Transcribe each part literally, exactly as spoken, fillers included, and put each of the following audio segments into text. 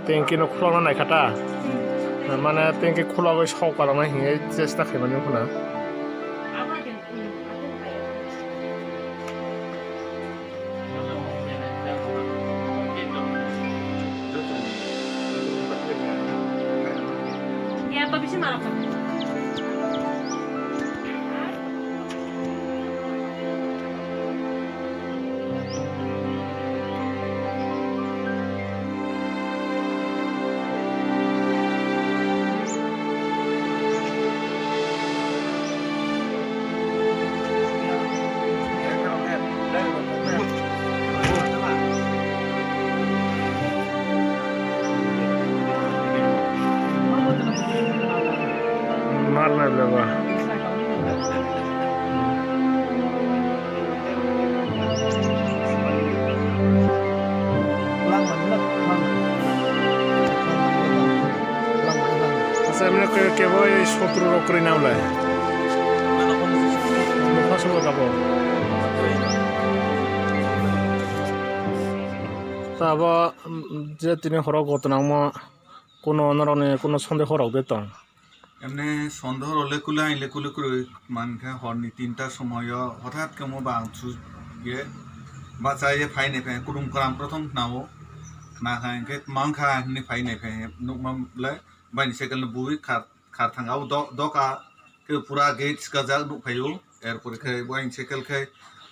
Tanki no khulokna naikha ta. Mane tanki khulogwi sok palangna hinwi chesta khaimani wngkha na. Marna baba. Asa emne ke kebo ei sotro rok kri nam lai. Mukha subo tabo. Tabo, mm, je tini horo gotnangmo kuno norokni kuno sonde horok de tong. Emne sondoho rok lekule, ang lekule kwrwi mankha, horni tinta somoyo hothat khe omo bang su ye bachaye phainai phainai kudum kwram prothom khnao, khna kha hwnkhe mankha hinwi phainai phainai nukma le baini cycle no bui khar, khar thang o do-, doka khe pura gate swkajak nukphaio, er pore khe baini cycle khe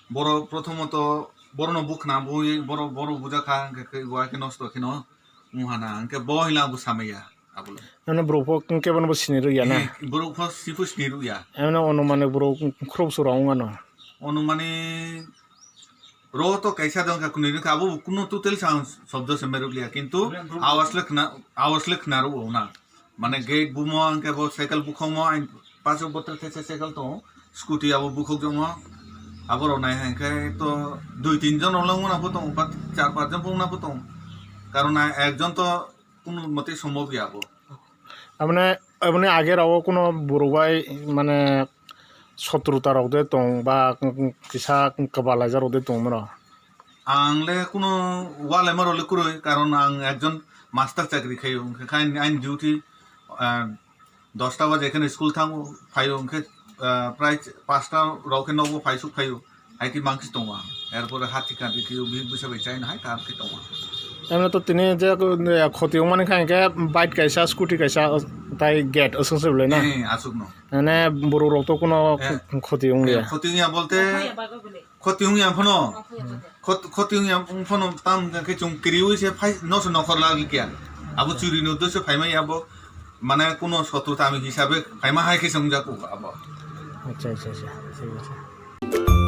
borok prothomoto borokno bukhna bui borok, borok bujakha hwnkhe khe bo hai khe nosto kheno wngha na, hwnkhe bo hinla bo samaya. Abono. Ano borok pho kebono bo sini rwya na? Eh, borok pho sipho sini rwya. Ano onumani borok khoroksa rok wng ano? Onumani ro to kaisa dong kha, kunui rwkha, abo kuno total sound shobdo se meruk liya, kintu awas le khna, awas le khna rwo na. Mane gate bumo, hwnkhe bo cycle bukhokmo, ang paso botel thai cycle tongo, scooty abo bukhok jongmo, abo rok nai hwnkhe to dui tin jon rok le wngna pho tongo, ba char panch jon pho wngna pho tongo, karon ekjon to Kunu mote sombhob ya bo. Aboni, aboni age rao kuno borok bai mane sotruta rok de tong ba kisa kwbalaijak rok de tong mano. Ang le kuno walaima rok le kwrwi, karon ang ekjon master chakri khaio, hwnkhe khe aini, aini duty, ah, dosta baje ekheno school thango, phaio, hwnkhe, ah, prai pasta rok khe nogo phaisuk phaio. Hai khe mangsi tongo ang. Erpore hati kandi khe bwsa bai chaina hai kaham khe tongo. Emne to tini je, eh, khoti wngmani kha hwnkhe bike kaisa, scooty kaisa, tai gate aswk se belai na? Eh, aswk no. Mane borok rok to kuno eh, khoti wngya. Eh, khoti wngya bolte, khoti wngya phano. Khot-, khoti wngya phano tam khe chwng kiriwi se phai, noso nokhor lagi kya. Abo churi no doso phaimai abo. Mane kuno sotruta ami hisabe phaima hai khe se wngjaku abo. Acha, acha, acha. Thik ache.